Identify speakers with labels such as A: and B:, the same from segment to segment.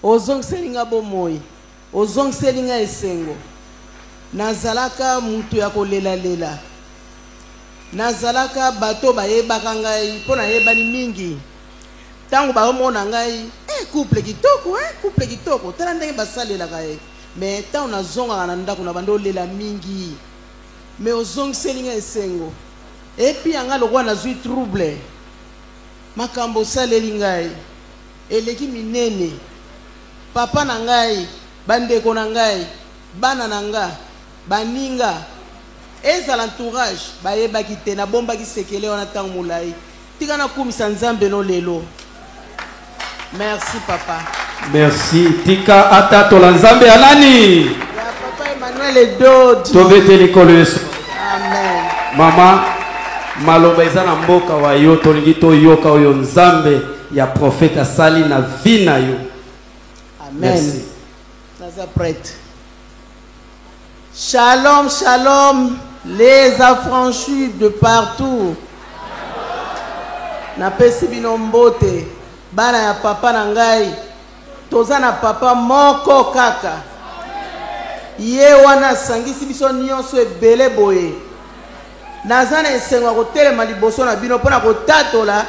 A: Ozongiseli nga bomoi, ozongiseli nga esengo. Nazalaka mutu ya kolelalela. Nazalaka bato bayebaka ngai mpo nayebani mingi. Ntango baomona ngai, eh, couple kitoko, eh, couple kitoko, tala ndenge basalelaka ye. Mais ntango nazongaka na ndako na bandi olela mingi. Mais ozongiseli nga esengo. Epi yanga lokola nazwi trouble. Makambo osaleli ngai eleki minene. Papa na ngai, bandeko na ngai, bana na nga, baninga, ezala entourage bayebaki te. Nabombaki sekele wana ntango molai. Tika nakumisa Nzambe no lelo. Merci papa.
B: Merci. Tika atatola Nzambe ya nani?
A: Ya papa Emmanuel Edodi.
B: Tobete likolo Yesu.
A: Amen.
B: Mama, maloba eza na mboka wa yo, tolingi toyoka oyo Nzambe ya prophète asali na vie na yo.
A: Amen.
B: Merci.
A: Naza prête. Shalom, shalom, les affranchis de partout. Napesi bino mbote, bana ya papa na ngai. Toza na papa moko kaka. Ye wana asangisi biso nyonso ebele boye. Naza na esengo ya kotelema liboso na bino mpo na kotatola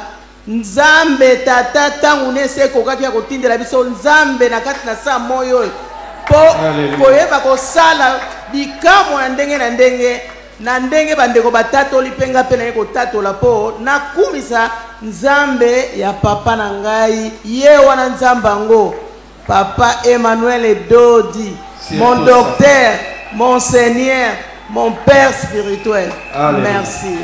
A: Nzambe Tata ntango nese ekokaki ya kotindela biso Nzambe na kati na saa moi oyo mpo koyeba kosala bikamwa ya ndenge na ndenge na ndenge bandeko batatoli mpe ngai mpe naye kotatola mpo nakumisa Nzambe ya papa na ngai. Ye wana Nzambe yango papa Emmanuel Edodi, mon docteur, mon seigneur, mon père spirituel.
B: Alléluia.
A: Merci.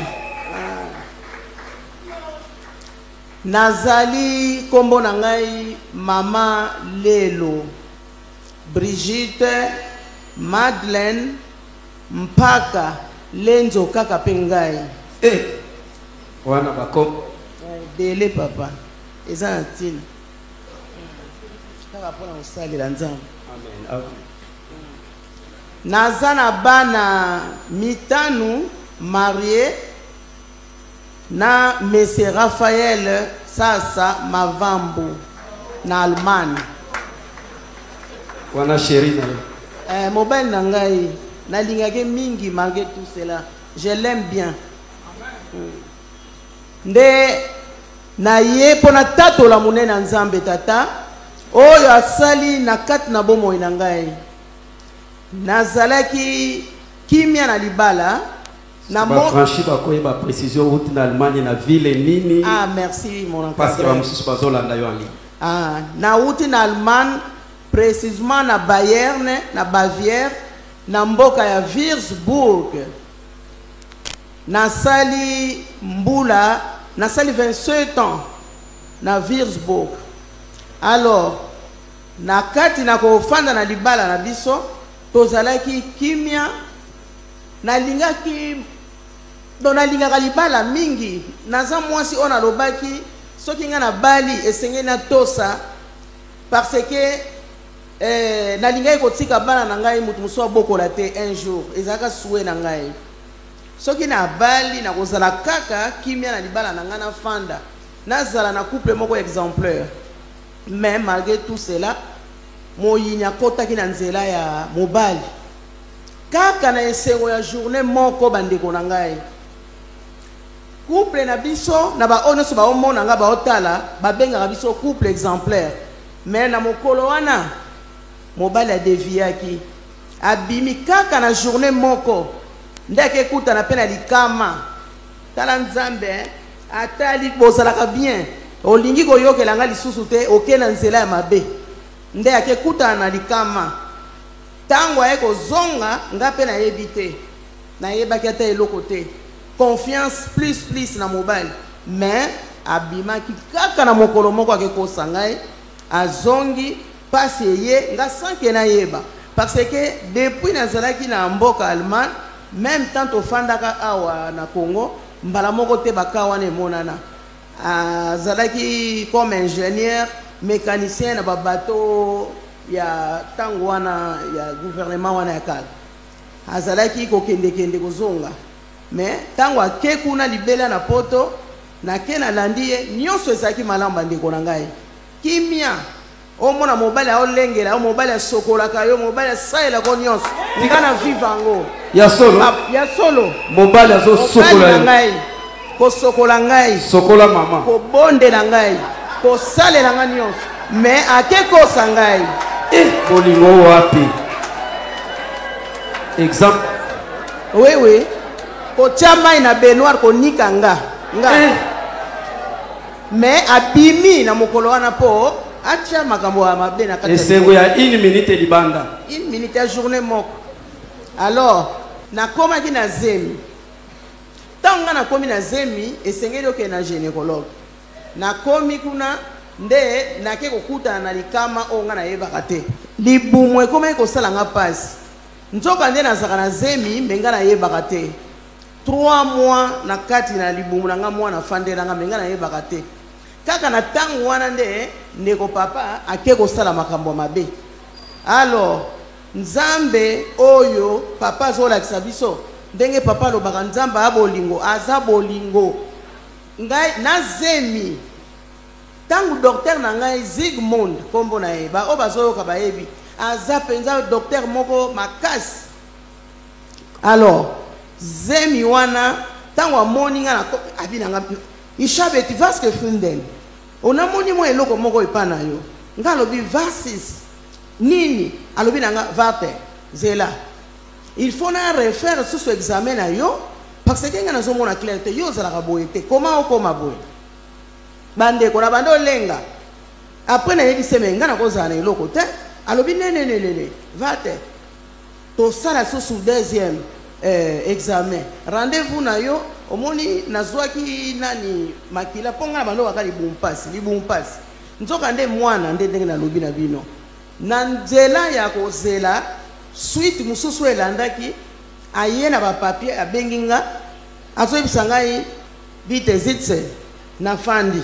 A: Nazali kombo na ngai mama Lelo Brigitte Madeleine Mpaka Lenzo kaka pe ngai.
B: Eh! Wana bakombo.
A: Ebele papa, eza na ntina kaka mpo na kosalela Nzambe.
B: Amen. Amen.
A: Naza na bana mitanu marie na Monsieur Raphaël Sasa Mavambu na Allemagne.
B: Wana chérie na yo.
A: Eh, mobali na ngai nalingaki mingi malgré tout cela, je l'aime bien. Nde na ye mpo natatola monene ya Nzambe Tata oyo asali na kati na bomoi na ngai. Nazalaki kimia na libala. Na
B: ba franchi bakoyeba précision outi na Allemagne na ville nini?
A: Ah merci mon encadreur.
B: Parce que ba mosusu bazolanda yo en ligne.
A: Ah, nauti na Allemagne précisément na Bayern na Bavière na mboka ya Würzburg. Nasali mbula, nasali 27 ans na Würzburg. Alors na kati na kofanda na libala na biso tozalaki kimia. Nalingaki donc nalingaka libala mingi. Naza mwasi oyo nalobaki soki ngai nabali esengeli natosa parce que nalingaki kotika bana na ngai moto mosusu abokola te un jour. Ezalaka souhait na ngai. Soki nabali nakozala kaka kimia na libala na ngai, nafanda nazala na couple moko exemplaire. Mais malgré tout cela moyini akotaki na nzela ya mobali. Kaka na esengo ya journée moko bandeko na ngai. Couple na biso na ba oyo nyonso baomona nga baotala babengaka biso couple exemplaire. Mais na mokolo wana mobali adeviaki, abimi kaka na journée moko nde akekutana pe na likama. Tala Nzambe hein, atali bozalaka bien, olingi koyokela nga lisusu te, oke na nzela ya mabe nde akekutana na likama. Tango aye kozonga nga pe nayebi te, nayebaki ata eloko te, confiance plus plus na mobali mais abimaki kaka na mokolo moko ake kosa ngai, azongi pasi eye nga sans que nayeba parce que depuis nazalaki na mboka Allemagne meme temps tofandaka awa na Congo mbala moko te ba cas wana emonana. Azalaki comme ingénieur mécanicien na ba bateau ya tango wana ya gouvernement wana ya kala. Azalaki kokende-kende kozonga. Mais tango ake kuna libela na poto, nake nalandi ye, nyonso ezalaki malamu bandeko na ngai. Kimia. Omona mobali aolengela yo, mobali asokolaka yo, mobali asalelaka yo nyonso. Nga na vive yango.
B: Ya solo?
A: Ya solo.
B: Mobali azosokola
A: Mobali na
B: yo.
A: ngai, kosokola ngai.
B: Sokola mama.
A: Kobondela ngai, kosalela ngai nyonso. Mais ake kosa ngai.
B: Eh, bolingo wapi? Exemple.
A: Oui, oui. Kotia mai na baignoire, konika nga. Nga.
B: Eh.
A: Mais abimi na mokolo wana po atia makambo ya mabe na kati ya
B: Esengo ya une minute libanda.
A: Une minute ya journée moko. Alors, nakomaki na zemi. Ntango nga nakomi na zemi, esengeli okende na gynécologue. Nakomi kuna nde nake kokutana na likama oyo nga nayebaka te. Libumu ekomaki kosala nga pasi. Nzoka nde nazalaka na zemi, me nga nayebaka te. 3 mois na kati na libumu na nga mwana afandela nga, me nga nayebaka te. Kaka na tango wana nde ndeko papa ake kosala makambo ya mabe. Alors, Nzambe oyo papa azolakisa biso, ndenge papa alobaka Nzambe a bolingo, aza bolingo. Ngai na zemi, tango docteur na ngai Zygmunt kombo na ye, ba oyo bazoyoka bayebi, aza penza docteur moko makasi. Alors, zemi wana tango amoni nga na abi na nga, Ich habe etwas gefunden. Onamoni mwa eloko moko epa na yo. Nga alobi was ist? Nini? Alobi na nga warte, zela. Il faut na refaire susu examen na yo parce que nga nazomona clair te. Yo ozalaka boye te. Comment okoma boye? Bandeko na bando lenga. Après nayebisi ye, mais nga nakozala na eloko te. Alobi ne ne ne ne ne. Warte. Tosala susu deuxième examen. Rendez-vous na yo, omoni nazwaki nani makila mpo nga na bando kaka libumu pasi, libumu pasi. Nzoka nde mwana nde ndenge nalobi na bino. Na nzela ya kozela suite mosusu elandaki, aye na ba papier abengi nga, azoyebisa ngai bitte sitze, nafandi.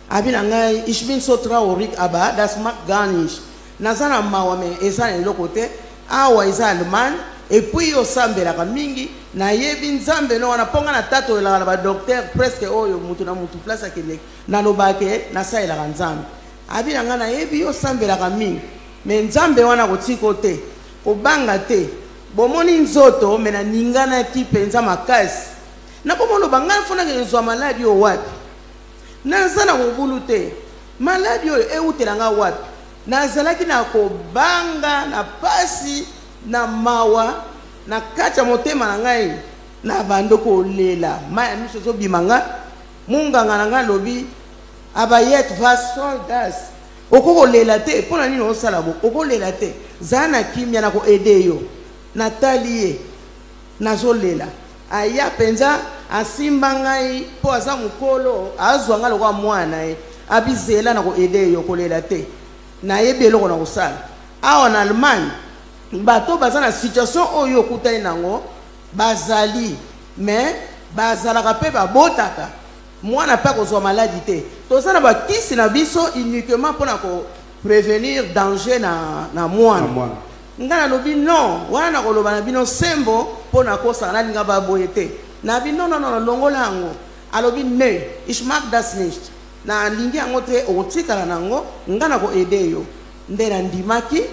A: Abi na ngai ich bin so traurig aber das macht gar nicht. Naza na mawa mais eza na eloko te, awa eza Allemagne et puis yo osambelaka mingi, nayebi Nzambe no wana mpo nga natatolelaka na ba docteur presque oyo mutu na mutu place akendeke nalobaka ke nasalelaka Nzambe. Abi na ngai nayebi yo osambelaka mingi mais Nzambe wana akotika yo te, kobanga te. Bomoni nzoto mais naninganaki mpenza makasi. Nakomoloba ngai fo nakende kozwa maladi oyo wapi? Naza na mobulu te. Maladi oyo ewutela nga wapi? Nazalaki na kobanga, na pasi, na mawa na kati ya motema na ngai. Nabandi kolela, mayi ya miso ezobima nga. Monganga na ngai alobi, Aber jetzt, was soll das? Okoki kolela te, mpo na nini osala bo? Okolela te, zala na kimia, nako aider yo. Natali ye, nazolela. Aya penza asimba ngai po aza mukolo, azua ngai lokola mwana na ye. Abi zela nako aider yo, kolela te. Nayebi eloko nakosala. Awa na Allemagne, bato baza na situation oyo okutani nango bazali, mais bazalaka pe babotaka. Mwana pe akozua maladi te. Toza na ba kisi na biso uniquement pona ko prevenir danger na mwana. Nga nalobi non, wana nakoloba na bino sembo po nakosaka, nalinga ba boye te. Nabi non non non, longola yango. Alobi ne, ich mag das nicht. Nalingi yango te, okotikala na yango, nga nako aider yo. Nde nandimaki,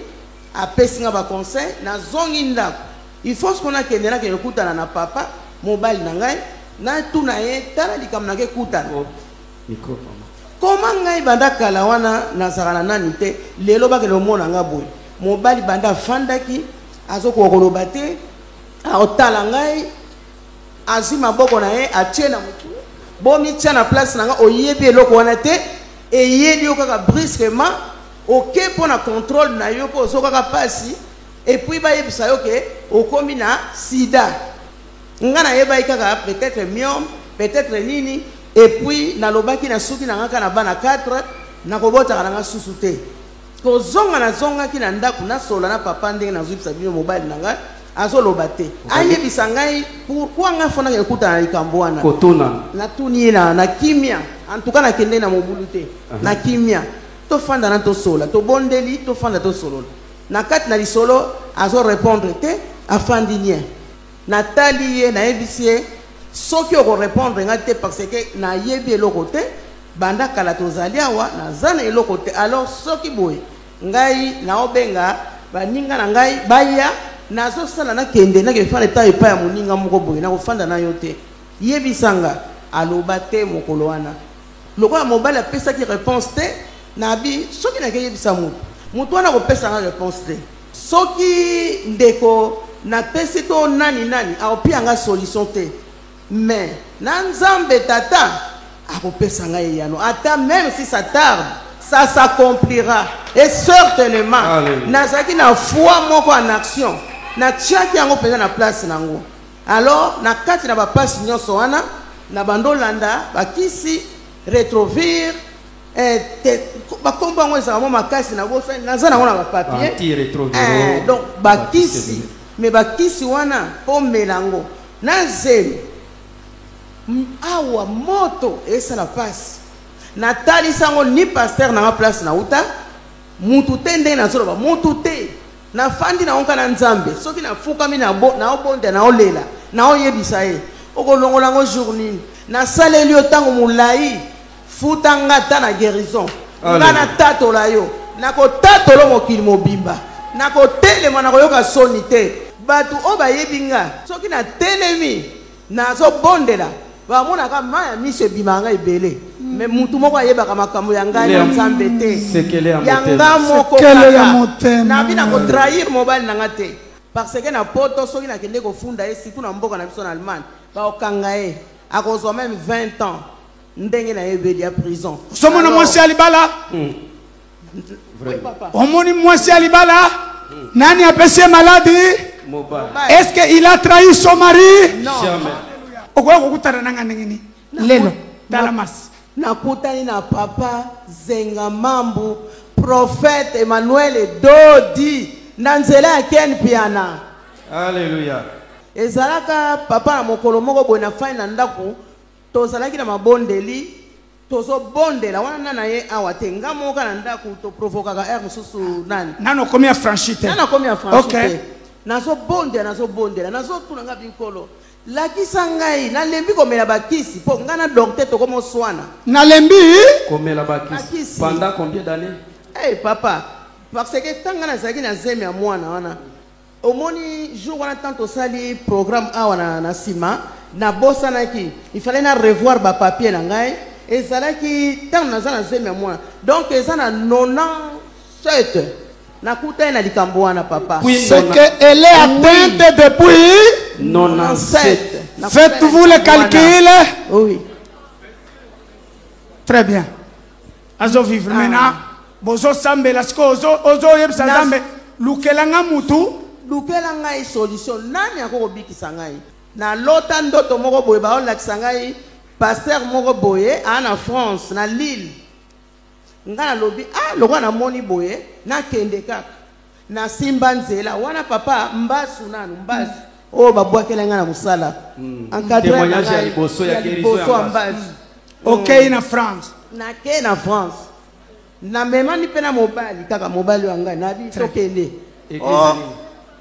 A: apesi nga ba conseils, nazongi ndako. Il faut sikoyo nakende, nakende kokutana na papa, mobali na ngai, natuna ye, tala likambo nake kutana.
B: Micro, mama.
A: Comment ngai banda kala wana nazalaka na nani te, lelo bakende komona nga boye. Mobali banda afandaki, azokoka koloba te, aotala ngai, azwi maboko na ye, atie na motu, bomitia na place na nga, oyebi eloko wana te, eyeli yo kaka brusquement, oke mpo na contrôle na yo mpo ozokaka pasi, et puis bayebisa yo ke okomi na sida. Nga nayebaki kaka peut-être myome, peut-être nini, et puis nalobaki na suki na nga kaka na bana 4, nakobotaka na nga susu te. Kozonga nazongaki na ndako, nasola na papa ndenge nazwibisa bino mobali na ngai, azoloba te. Ayebisa ngai pourquoi ngai fo nakende kokutana na likambo wana.
B: Kotuna.
A: Natuni ye na kimia. En tout cas nakende na mobulu te. Na kimia. Tofanda na tosola, tobondeli, tofanda tosolola. Na kati na lisolo azo répondre te, afandi nie. Natali ye, nayebisi ye soki oko répondre ngai te parce que nayebi eloko te, banda kala tozali awa, naza na eloko te. Alors soki boye, Ngai naobenga baninga na ngai baya, nazosala nakende nakefanda eta epai ya moninga moko boye, nakofanda na yo te. Yebisa nga. Aloba te mokolo wana. Lokola mobali apesaki réponse te, nabi soki nakeyebisa motu, motu wana akopesa nga réponse te. Soki ndeko napesi to nani nani akopia nga solution te, mais na Nzambe tata akopesa ngai eyano, ata même si ça tarde, ça s'accomplira. Et certainement nazalaki na foi moko en action, natiaki yango mpenza na place nango. Alors na kati na bapasi nyonso wana, na bandolanda bakisi retrovir, bakombo yango ezalaka mwa makasi na bosani, naza nango na bapapier.
B: Anti-rétroviraux.
A: Donc bakisi, mais bakisi wana mpo mela yango na zemi, awa moto esala pasi. Natalisa yango ni pasteur nanga place nauta, mutu te, ndenge nazoloba mutu te. Nafandi na onka na Nzambe, soki nafukami naobonda, naolela, naoyebisa ye: okolongola yango jour nini? Nasaleli yo ntango molai, futa nga ata na guérison. Nga natatola yo, nakotatola mokili mobimba, nakotelema, nakoyoka soni te. Bato oyo bayebi nga, soki natelemi nazobondela, bamonaka mai ya miso ebimaka nga ebele. Mais mutu moko ayebaka makambo ya ngai na Nzambe te.
B: Sekele ya
A: ya
B: motema.
A: Nga moko
C: Sekele ya
A: kaka.
C: motema.
A: Nabi nakotrahir mobali na nga te, parce que na poto, soki nakende kofunda ye, surtout na mboka na biso na Allemagne, bakokanga ye, akozwa même 20 ans ndenge nayebeli ya prison.
C: Ozomona mwasi ya libala?
A: Oui, papa.
C: Omoni mwasi ya libala, nani apesi ye maladie?
B: Mobali.
C: Est ce que il a trahi son mari?
A: Non.
B: Jamais.
C: Okoya kokutana nanga ndenge nini lelo? Tala masi.
A: Nakutani na papa Zenga Mambu, prophète Emmanuel Dodi, na nzela ya Ken Piana.
B: Alléluia.
A: Ezalaka papa na mokolo moko boye, nafandi na ndako, tozalaki na mabondeli, tozobondela wana na na ye awa te, nga moko na ndako, toprovokaka heure mosusu nani.
C: Nano okomi affranchi te?
A: Nga nakomi affranchi te. Nazobondela, nazobondela, nazotuna nga binkolo: lakisa ngai, nalembi komela bakisi, mpo ngai na docteur tokomoswana.
C: Nalembi
B: Komela bakisi.
A: Bakisi.
B: Pendant combien d'années?
A: Hey, papa, parce que ntango nga nazalaki na zemi ya mwana wana, omoni jour wana, ntango tosali programme awa na nsima, nabosanaki, il fallait na revoir bapapier na ngai. Ezalaki ntango naza na zemi ya mwana, donc eza na 97 nakutani na likambo wana, papa.
B: Puis
C: C'est que elle est atteinte depuis
B: 97.
A: Nakutani na
C: Faites-vous le
A: likambo wana.
C: calcul.
A: Oui.
C: Très bien, azovivre. Maintenant bozosambela sikoyo, ozoyebisa Nzambe: lukelanga mutu.
A: Lukela ngai solution, nani akokobikisa ngai? Nalota ndoto moko boye, baolakisa ngai pasteur moko boye aa na France, na Lille. Ngai nalobi: ah, lokola namoni boye, nakende kaka. Nasimba nzela wana, papa, mbasu nanu, mbasu oyo babwakela ngai na mosala. Encadreur na
B: Témoignage ya
A: ngai,
B: liboso ya guérison
A: liboso
B: ya
A: ya
B: mbasu.
A: mbasu.
C: Okei na France.
A: Nake na France, namemani mpe na mobali kaka, mobali wa ngai, nabi tokende.
B: Église
A: Oh,
B: nini?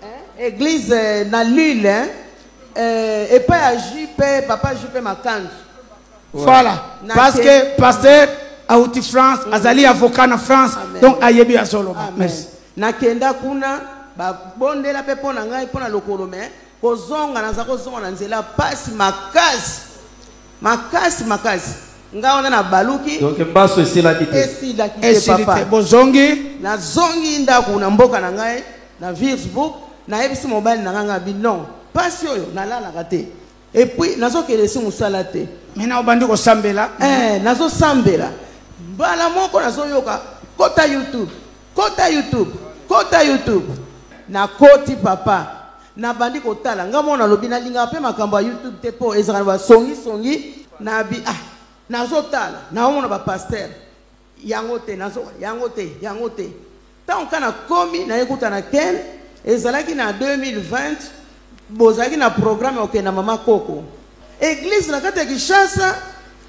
A: hein, église na Lille, hein, epai ya Jupe, papa Jupe Makanzu.
C: Voilà. Parce que pasteur auti France, azali avocat na France.
A: Amen.
C: Donc ayebi azoloba.
A: Amen.
C: Merci.
A: Nakenda kuna, babondela mpe mpo na ngai, mpo na lokolo. Me kozonga, naza kozonga na nzela, pasi makasi makasi makasi. Ngai wana nabaluki.
B: Donc mbaso esilaki te?
A: Esilaki te.
C: Esili
A: Papa.
C: te, bozongi.
A: Nazongi ndako na mboka na ngai na Würzburg, nayebisi mobali na ngai, ngai bi non, pasi oyo nalalaka te, et puis nazokende esi mosala te.
C: Maintenant obandi kosambela.
A: Nazosambela, mbala moko nazoyoka: kota YouTube, kota YouTube, kota YouTube. Nakoti, papa, nabandi kotala. Nga moko nalobi nalingaka mpe makambo ya YouTube te, mpo ezalaka na basongisongi. Nabi ah, nazotala, naomona bapasteur yango te, nazo yango te, yango te. Ntango ka nakomi, nayekuta na Ken, ezalaki na 2020, bozalaki na programme ya kokende na mama koko église na kati ya Kinshasa,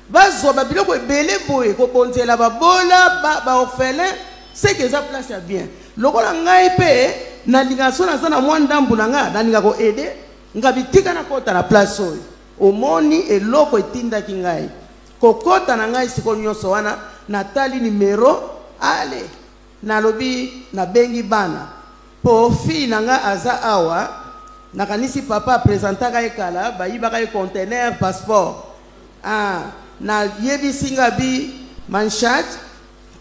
A: bazwa babiloko ebele boye kobonzela babola, baorphelin. Seke eza place ya bien. Lokola ngai mpe nalingaka, so naza na mwa ndambu na nga, nalinga koaider, nga bitika nakɔta na place oyo. Omoni eloko etindaki ngai kokɔta na ngai sikoyo nyonso wana, natali numero ale. Nalobi nabengi bana po fille na nga aza awa, nakanisi papa a presentaka ye kala, bayibaka ye container, passeport. Ah, nayebisi nga bi mein Schatz,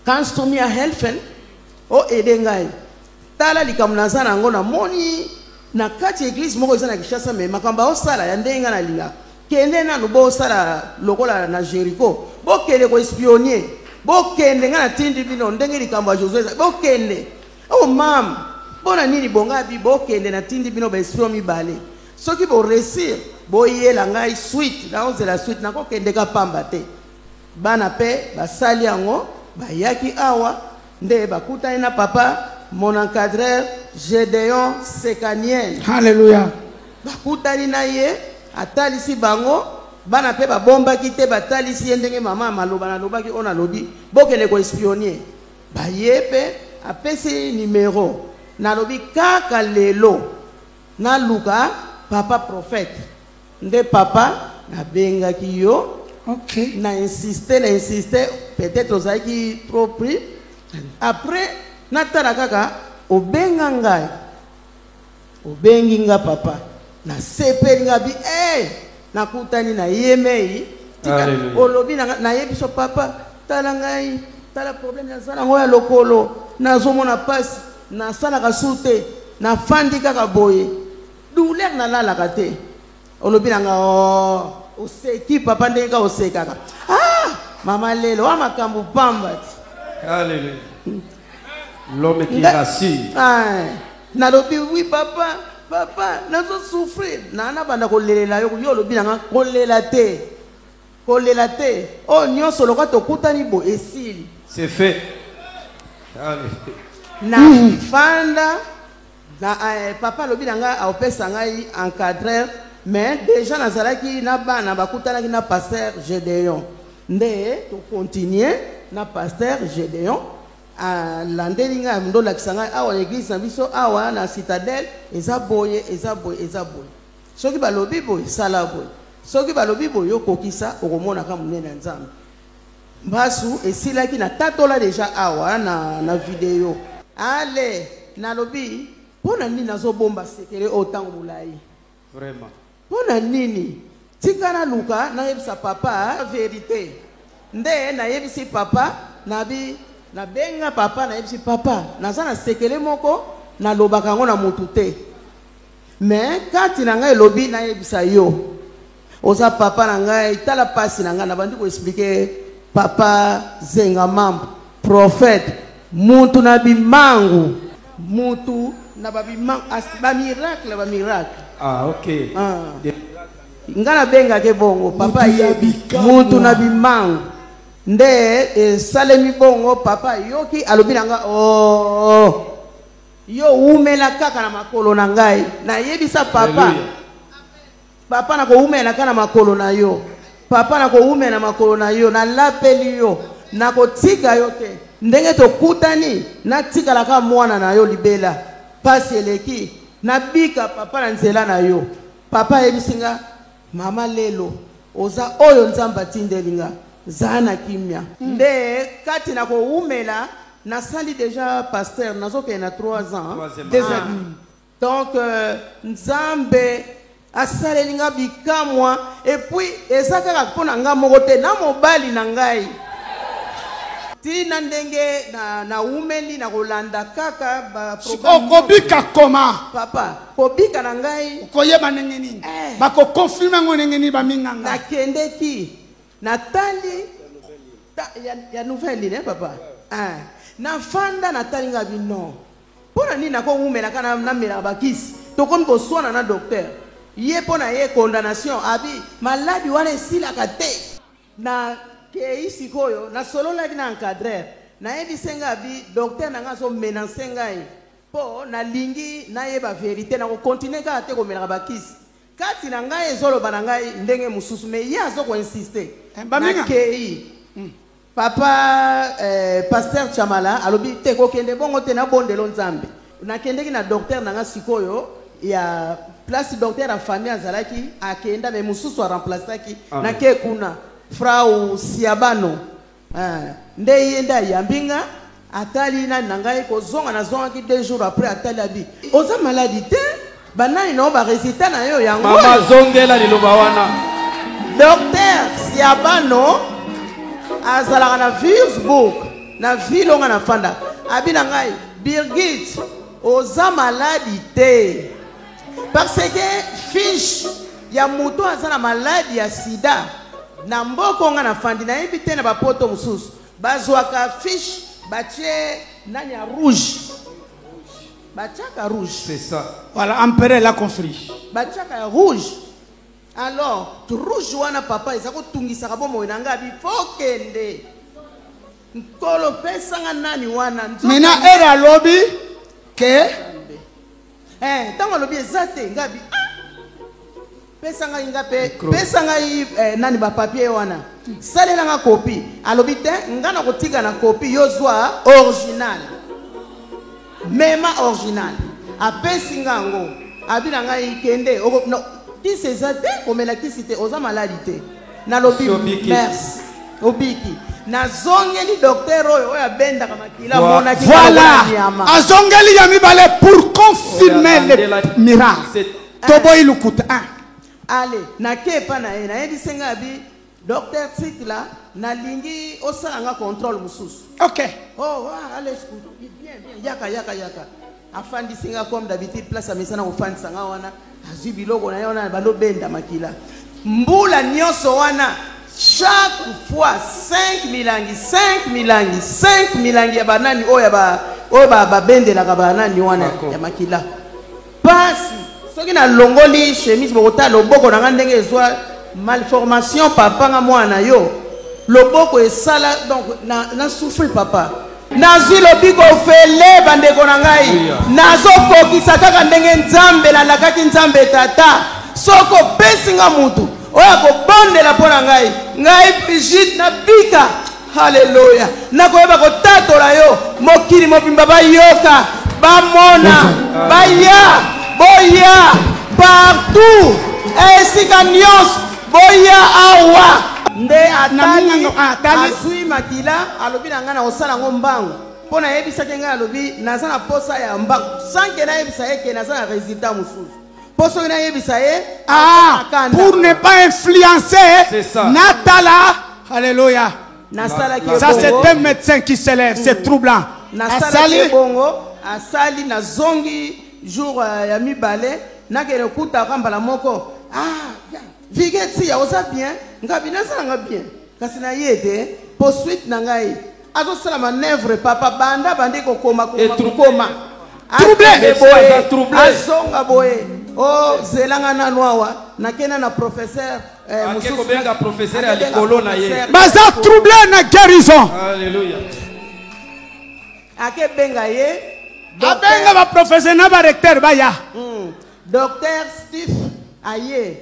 A: kannst du mir helfen? O aider ngai. Tala likambo naza na yango, namoni na kati ya eglise moko eza na Kinshasa, mais makambo aosala ya ndenge nga nalingaka. Kende nanu bosala lokola na Jericho, bokende ko espionner, bokende nga natindi bino ndenge likambo ya Josue eza, bokende. Oh mam, pona nini bonga bi bokende natindi bino ba espion mibale. Soki bo reussir, boyela ngai suite, naozela suite, nakokende ka pamba te. Bana pe basali yango, bayaki awa nde bakutani na papa mon encadreur Gedeon Sekaniel.
C: Hallelujah.
A: Bakutani na ye, atalisi bango, bana pe babombaki te, batalisi ye ndenge mama maloba nalobaki oyo nalobi, bokende ko espionner. Baye pe apesi numero, nalobi kaka lelo naluka papa prophète. Nde papa nabengaki yo.
C: Okay.
A: Na insister, na insister, peut-être ozalaki trop pris. Après natala kaka obenga ngai. Obengi nga papa. Nasepeli nga bi eh nakutani na ye mei. Tika olobi na nayebi so papa tala ngai, tala problème naza nango ya lokolo, nazomona pasi, nasalaka su te, nafandi kaka boye. Douleur nalalaka te. Olobi na nga oh, oseki papa ndenge kaka osekaka. Ah, mama lelo wa makambo pamba ti.
B: Alléluia. L'homme qui rassure.
A: Ah, nalobi oui papa, papa nazo souffrir. Na na banda kolelela yo, yo olobi na nga kolela te. Kolela te. Oh nyonso lokola tokutani bo esili.
B: C'est fait. Alléluia.
A: Na fanda Na eh, papa alobi na ngai aopesa ngai encadreur, mais dejà nazalaki na bana bakutanaki na pasteur Gedeon, nde to continuer na pasteur Gedeon alandeli ngai ndo olakisa ngai awa na eglise na biso awa na citadelle eza boye eza boye eza boye, soki balobi boye sala boye, soki balobi boye yo kokisa, okomonaka monene ya Nzambe. Mbasu esilaki na tatola dejà awa na na video. Ale nalobi pona nini nazo bomba sekele oyo tango molayi?
B: Vraiment.
A: Pona nini? Tika naluka nayebisa papa verite. Nde nayebisi papa nabi nabenga papa nayebisi papa naza na sekele moko nalobaka yango na mutu te. Mais kati na ngai elobi nayebisa yo. Oza papa na ngai, tala pasi na ngai, nabandi ko expliquer papa Zenga Mambu, prophète, mutu na bimangu, mutu na ba bimangu, ba miracle, ba miracle.
B: Ah, ok.
A: Ah. Nga nabengake bongo, papa ye, mutu na bimangu. Nde esalemi bongo, papa yoki alobi na nga, oh, yo wumela kaka na makolo na ngai. Nayebisa papa.
B: Alléluia.
A: Papa nakowumela kaka na makolo na yo, papa nakowumela na makolo na yo, nalapeli yo, nakotika yo te, ndenge tokutani natikala kaka mwana na yo libela, pasi eleki nabika papa na nzela na yo. Papa ayebisi nga mama lelo oza oyo Nzambe atindeli nga, zala na kimia. Nde kati na kowumela nasali dejà pasteur, nazokende na 3 ans.
B: Troisième
A: Ah. Donc Nzambe asaleli nga bikamwa et puis eza kaka mpo na nga moko te, na mobali na ngai ti na ndenge na nawumeli na kolanda kaka ba programme
C: Okobika koma?
A: Papa, kobika na ngai
C: okoyeba ndenge nini?
A: Eh.
C: Bakokonfirme yango ndenge nini baminganga?
A: Nakendeki natali ta, ya, ya nouvelle nini eh, papa eh. Nafanda natali nga bino Pona nini nako wumela kaka na melaka ba kisi? Tokomi koswana na docteur. Ye pona ye condamnation abi maladi wana esilaka te. Na keyi sikoyo na sololaki na encadreur nayebise nga abi docteur na nga azo menance ngai po na lingi nayeba verite nako continuer kaka te komelaka ba kisi. Kati na ngai ezoloba na ngai ndenge mosusu mais ye azo ko insister.
C: Baminga.
A: Na keyi. Papa eh, pasteur Tshamala alobi te kokende bongo te na bondelo Nzambe. Nakendeki na docteur na nga sikoyo ya place docteur ya famille azalaki akenda mais mosusu a remplaçaki
B: Amen.
A: nake kuna Frau Siabano eh, nde ye nde ayambi nga Atali nani na ngai kozonga, nazongaki 2 jours après, atali, abi oza maladi te, banani na yo, baresultat na yo yango.
B: Mama, zongela liloba wana.
A: Docteur Siabano azalaka na Würzburg, na ville onga na fanda. Abi na ngai: "Birgit, oza maladi te, parce que fiche ya moto aza na maladi ya sida na mboka onga na fandi, nayebi te na bapoto mosusu, bazwaka fiche, batie nani ya rouge, batiaka rouge."
B: C'est ça.
C: Voilà, empereur l'a compris.
A: Batiaka ya rouge. Alors rouge wana, papa, eza kotungisaka bomoi na ngai. Bifo kende, Nkolo pesanga nani wana.
C: Maintenant ere alobi ke
A: Eh, ntango alobi eza te, ngabi ah! Pesa ngai, nga mpe pesa ngai nani, bapapier wana, salelanga copie. Alobi te, nga na kotika na copie, yo zwa original, mema original. Apesi nga yango, abi na ngai kende no, kisi eza te, komela kisi te, oza maladi te. Nalobi
B: Si obiki.
A: merci, obiki. Nazongeli docteur oyo, oyo abendaka makila. Amonaki
C: Voilà.
A: nyama.
C: Azongeli ya mibale pour confirmer le miracle. Toboyi lukuta. Ah.
A: Ale, nake epa na ye, nayebisi ngai, abi docteur Tikla, nalingi osala nga contrôle mosusu. Oh, ah, allez, bien bien, yaka, yaka, yaka. Afandisi nga comme d'habitude, place amesana kofandisa nga wana. Azwi biloko na ye wana, balobenda makila. Mbula nyonso wana, chaque fois 5 milangi, 5 milangi, 5 milangi ya banani oyo ya oyo babendelaka banani wana
B: Bako.
A: ya makila. Pasi, soki nalongoli chemise, bokotala loboko na nga ndenge ezwa malformation. Papa, nga mwana na yo, loboko esala donc na souffrir. Papa, nazwi lobiko ofele. Bandeko na ngai,
B: Alléluia.
A: nazokokisa kaka ndenge Nzambe nalakaki. Nzambe Tata, soki opesi nga mutu oyo akobondela mpo na ngai, ngai Brigite nabika. Halleluya! Nakoyeba kotatola yo, mokili mobimba bayoka, bamona, baya, boya partout, esika nyonso, boya awa nde.
C: Na
A: Atali,
C: ah, atali.
A: Azwi makila, alobi na ngai na kosala yango mbangu, mpo nayebisaki ngai, alobi naza na posa ya mbangu, sans que nayebisa ye ke naza na résultat mosusu, mpo soki nayebisa ye,
C: Ah,
A: akanda.
C: pour ne pas influencer.
B: C'est ça.
C: Natala. Alléluia.
A: Nasalaki
C: Ça, c'est
A: ebongo.
C: un médecin qui s'élève. C'est troublant.
A: Nasalaki
C: Asali.
A: ebongo, asali, nazongi jour ya mibale, nakende okutaka mbala moko: "Ah, ya, vige tia, oza bien?" Ngabi nasalanga bien, kasi naye te, po suite na ngai azosala manœuvre. Papa, banda bandi kokoma
B: Et
A: koma
B: troublé.
A: kokoma.
C: Troublé.
A: Akende boye,
B: Aza troublé.
A: azonga boye: "O zelanga nanu awa, nakenda na professeur
B: Ake
A: mosusu."
B: kobenga professeur ya
A: Akebenga
B: likolo na ye.
A: professeur.
C: Baza troublé na guérison.
B: Alléluia.
A: Akebenga ye.
C: Abenga ba professeur na ba recteur baya.
A: Docteur Steve aye,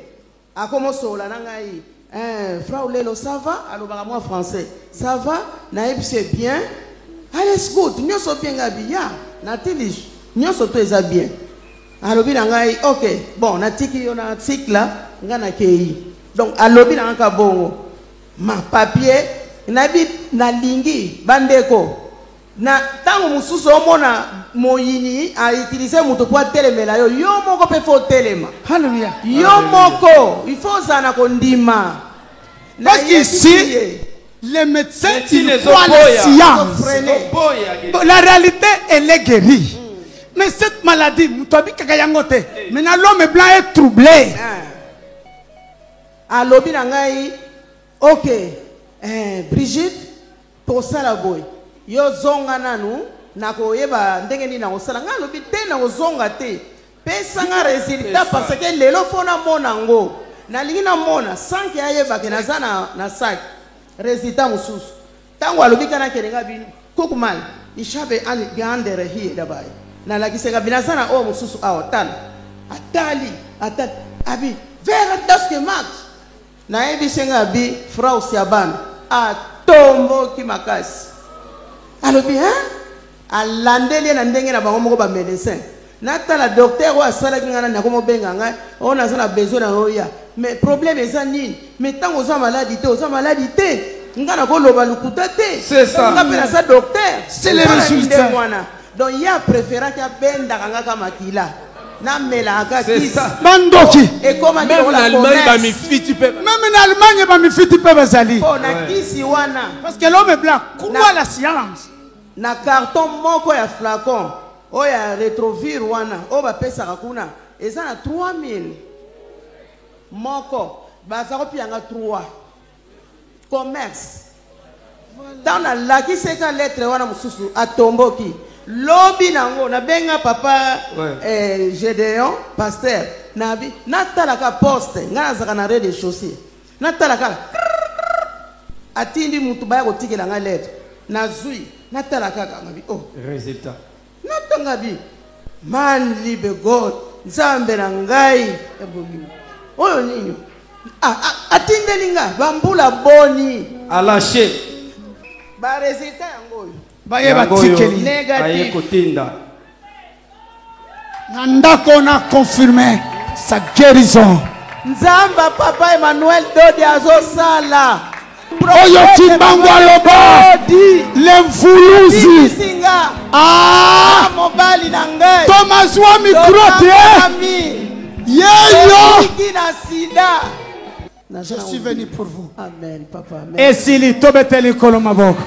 A: akomosola na ngai: "Eh, Frau Lelo, ça va?" Alobaka mwa français. "Ça va?" Nayebi ye bien: "Alles gut, nyonso bien?" Ngabi ya natili nyonso to eza bien. Alobi na ngai: "Ok, bon, natiki yo na cycle, ngai nakei." Donc alobi na ngai ka bongo ma papier. Nayebi nalingi bandeko, na ntango mosusu omona moyini autiliser moto mpo atelemela yo, yo moko mpe faut otelema.
C: Alléluia.
A: Yo moko, il faut ozala na kondima.
C: Parce
A: Nayebisi
C: qu'ici,
A: ye.
C: les médecins,
B: Médecine
C: ils croient la
B: ezoboya.
C: science.
A: Freiner.
B: Oboya.
C: Bon, la réalité, elle est guérie. Mais cette maladie, moto abikaka yango te. Maintenant, l'homme blanc est troublé.
A: Ah. Alobi na ngai: "Ok, Brigitte, tosala boye, yo zonga nanu, nakoyeba ndenge nini nakosala." Ngai alobi te, nakozonga te, pesanga résultat, parce que lelo faut namona yango, nalingi namona sans que ayebake naza na sac résultat mosusu. Ntango alobi kana akende, nga bino: "Guck mal, ich habe eine andere hier dabei." Nalakisaka bino, aza na oyo mosusu awa, tala. Atali, atali, abi: "Wer hat das gemacht?" Nayebisi nga, abi Frau Siabana. Atomboki makasi, alobi hein, alandeli ye na ndenge na bango moko bamédecin. Natala docteur oyo asalaki ngai nani, akomobenga ngai oyo naza na besoin na oya, mais problème eza nini? Mais ntango oza maladi te, oza maladi te. Nga nakoloba lokuta te.
B: C'est ça.
A: Nga mpe naza docteur.
C: C'est le
A: Mpona
C: résultat.
A: ndenge wana. Donc ye apréféraki abendaka nga ka makila, namelaka
B: C'est
A: kisi.
B: ça.
C: Bandoki.
A: Ekomaki
D: Même
A: lokola
D: na Allemagne,
A: commerce.
D: bamifiti mpe.
C: Même na Allemagne, bamifiti mpe bazali.
A: Mpo na kisi wana,
C: Parce que l'homme blanc croit la science.
A: Na carton moko ya flacon oyo ya Retrovir wana oyo bapesaka kuna, eza na 3000 moko, baza kopia nga 3. Commerce. Ntango nalakisi eka lettre wana, mosusu atomboki. Lobi nango nabenga papa Gédéon, pasteur, nabi natalaka poste. Ngai nazalaka na rez de chaussée, natalaka, atindi mutu baya kotikela ngai lettre. Nazwi, natala kaka, ngabi: "Oh."
B: Résultat.
A: Natanga bi: "Man liebe God, Nzambe na ngai ya bolingo, oyo nini?" Ah, ah, atindeli nga bambula boni.
B: Alache.
A: Baresultat yango oyo.
C: Baye
B: Yango oyo,
C: batikeli.
A: Négatif.
B: Baye kotinda.
C: Na ndako, on a confirmé sa guérison.
A: Nzambe papa Emmanuel Dodi azosala.
C: Oyo Kimbangu aloba.
A: Dodi
C: Lemvuluzi.
A: bisinga.
C: Ah.
A: Mobali na ngai.
C: Tomazwa micro te.
A: Tokangami.
C: Yeyo.
A: Tobiki na sida.
C: Je suis venu pour vous.
A: Amen, papa, amen.
C: Esili, tobeteli Nkolo maboko.